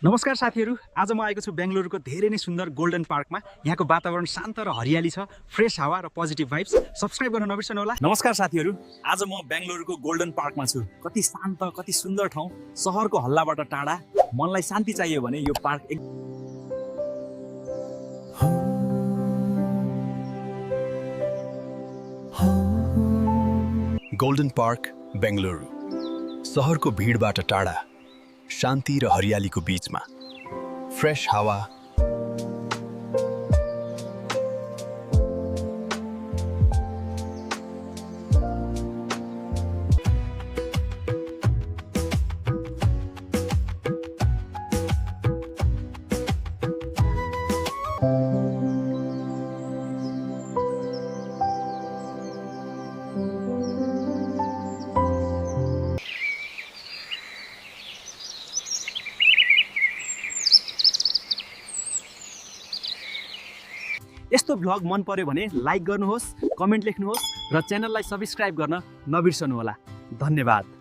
नमस्कार साथीहरू, आज म आएको छु बेंगलुरुको धेरै नै सुन्दर गोल्डन पार्कमा। यहाँको वातावरण शान्त र हरियाली छ, फ्रेश हावा र पोजिटिभ भाइब्स। सब्स्क्राइब गर्न नबिर्सनु होला। नमस्कार साथीहरू, आज म बेंगलुरुको गोल्डन पार्कमा छु। कति शान्त, कति सुन्दर ठाउँ, शहरको हल्लाबाट टाढा। मनलाई शान्ति चाहियो भने यो पार्क गोल्डन पार्क बेंगलुरु, शहरको भिडबाट टाढा, शान्ति र हरियालीको बीचमा, फ्रेश हावा, यस्तो भ्लग मन पर्यो भने लाइक गर्नुहोस्, कमेन्ट लेख्नुहोस् र च्यानललाई सब्स्क्राइब गर्न नबिर्सनु होला। धन्यवाद।